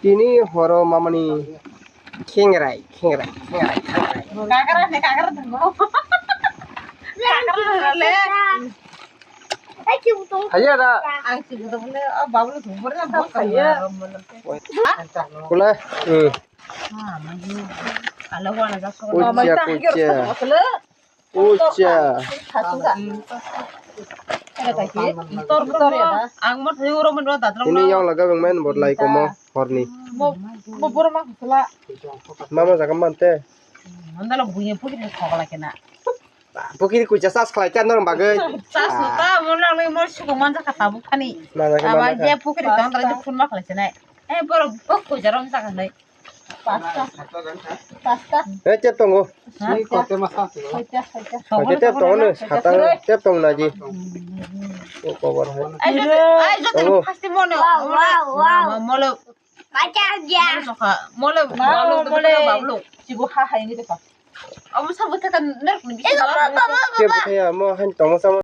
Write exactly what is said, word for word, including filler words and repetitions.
Tini horo mamani khengrai, khengrai, khengrai, khengrai. Kagra ne, kagra dungo. Kagra le. Haya da. Ang si buto bole, oh, bablu thum bore na bot kaya. Kula. Hmm. Ala wana ja so. Kucha, kucha. Ucha. Ini yang laga bang main bot lai komo horni. Mama jaga mante. Pukiri kucha sas khlai cha norong bagwi. Sas no ta mo nang ni mo suko manja kata bukhani. Aba je pukiri tong tong phun ma khlai chenai. Eh, borok bok kucha rom jaga nai. Pasta. Pasta. Eh, tep tongo. Soita, soita. Soita tep tongo ne, sata tep tong na ji. O cover hai. Ai, jo, ai, jo, tongo. Pasti mone. Wow, wow, wow. Mole. Pacha ja. Mole, mole. Bablu, bablu. Sibu ha hai ni de pa. Amo sabo ta kan ner ni. Ke butaya mo han tongo samo.